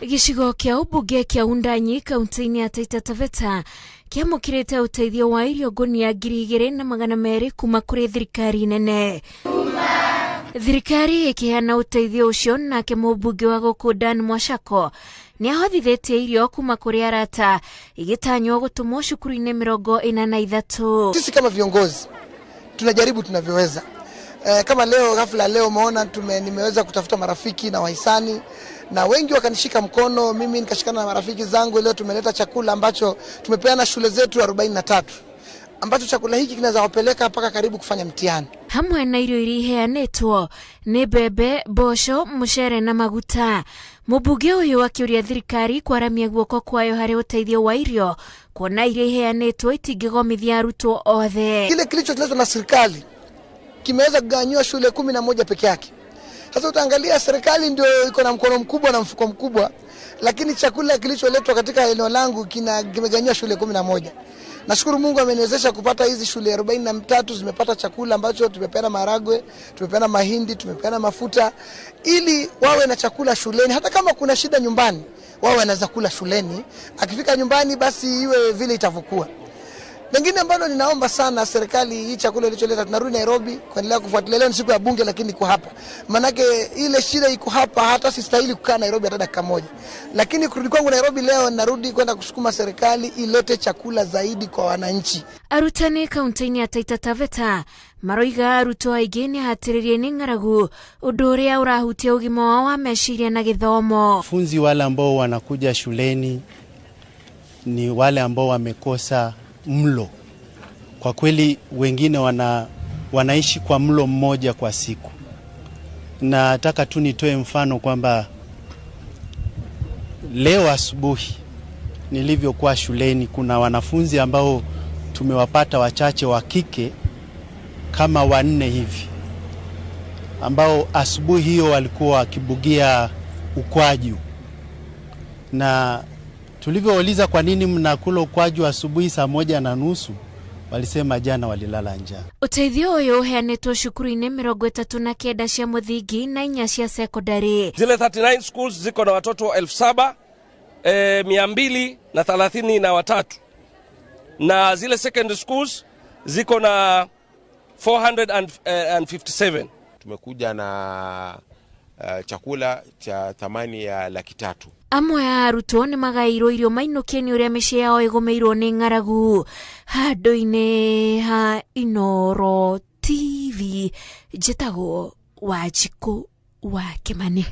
Gĩcigo kĩa ũmbunge kĩa Wundanyi kaunti-inĩ ya Taita Taveta kĩamũkĩrĩte ũteithio wa irio ngũnia 2,200 kuma kũrĩ thirikari nene. Thirikari ĩkĩheana ũteithio ũcio, nake mũmbunge wa gũkũ Dan Mwashako nĩ ahothithĩtie irio kuma kũrĩ arata igĩtanywo gũtũmwo cukuru-inĩ 43. Sisi kama viongozi tunajaribu tunavyoweza. Kama leo ghafla leo umeona nimeweza kutafuta marafiki na wahisani na wengi wakanishika mkono, mimi nikashikana na marafiki zangu. Leo tumeleta chakula ambacho tumepeana shule zetu 43, ambacho chakula hiki kinaweza wapeleka mpaka karibu kufanya mtihani. Hamwe na irio iria iheanĩtwo nĩ mbembe, mboco, mũcere na maguta. Mũmbunge ũyũ akĩũria thirikari kwaramia guoko kwayo harĩ ũteithio wa irio, kuona iria iheanĩtwo itingĩgomithia arutwo othe. Kile kilicholetwa na serikali kimeweza kugawanyiwa shule 11 peke yake. Sasa utaangalia serikali ndio iko na mkono mkubwa na mfuko mkubwa, lakini chakula kilicholetwa katika eneo langu kimegawanyiwa shule 11. Nashukuru Mungu ameniwezesha kupata hizi shule 43 zimepata chakula ambacho tumepeana maharagwe, tumepeana mahindi, tumepeana mafuta ili wawe na chakula shuleni. Hata kama kuna shida nyumbani, wawe wanaweza kula shuleni. Akifika nyumbani basi iwe vile itavyokuwa. Lengine ambalo ninaomba sana serikali, hii chakula ilicholeta, tunarudi Nairobi kuendelea kufuatilia. Leo ni siku ya bunge, lakini iko hapa. Manake ile shida iko hapa, hata sistahili kukaa Nairobi hata dakika moja. Lakini kurudi kwangu Nairobi leo, narudi kwenda kusukuma serikali ilete chakula zaidi kwa wananchi. Arutani kaunti-inĩ ya Taita Taveta maroiga arutwo aingĩ nĩ ahatĩrĩrie nĩ ng'aragu, ũndũ ũrĩa ũrahutia ũgima wao wa meciria na gĩthomo. Wanafunzi wale ambao wanakuja shuleni ni wale ambao wamekosa mlo. Kwa kweli wengine wanaishi kwa mlo mmoja kwa siku. Nataka tu nitoe mfano kwamba leo asubuhi nilivyokuwa shuleni, kuna wanafunzi ambao tumewapata wachache wa kike kama 4 hivi, ambao asubuhi hiyo walikuwa wakibugia ukwaju. Na tulivyouliza kwa nini mnakula ukwaju asubuhi saa 1:30, walisema jana walilala njaa. Ũteithio ũyũ ũheanĩtwo cukuru-inĩ 39 cia mũthingi na 4 cia sekondari. Zile 39 schools ziko na watoto elfu saba, mia mbili na thelathini na watatu. Na zile secondary schools ziko na 457. Tumekuja na chakula cha thamani ya 300,000. Amwe a arutwo nĩ magaĩirwo irio mainũkie nĩ ũrĩa mĩciĩ yao ĩgũmĩirwo nĩ ng'aragu. Handũ-inĩ ha Inooro TV, njĩtagwo Wanjikũ wa Kĩmani.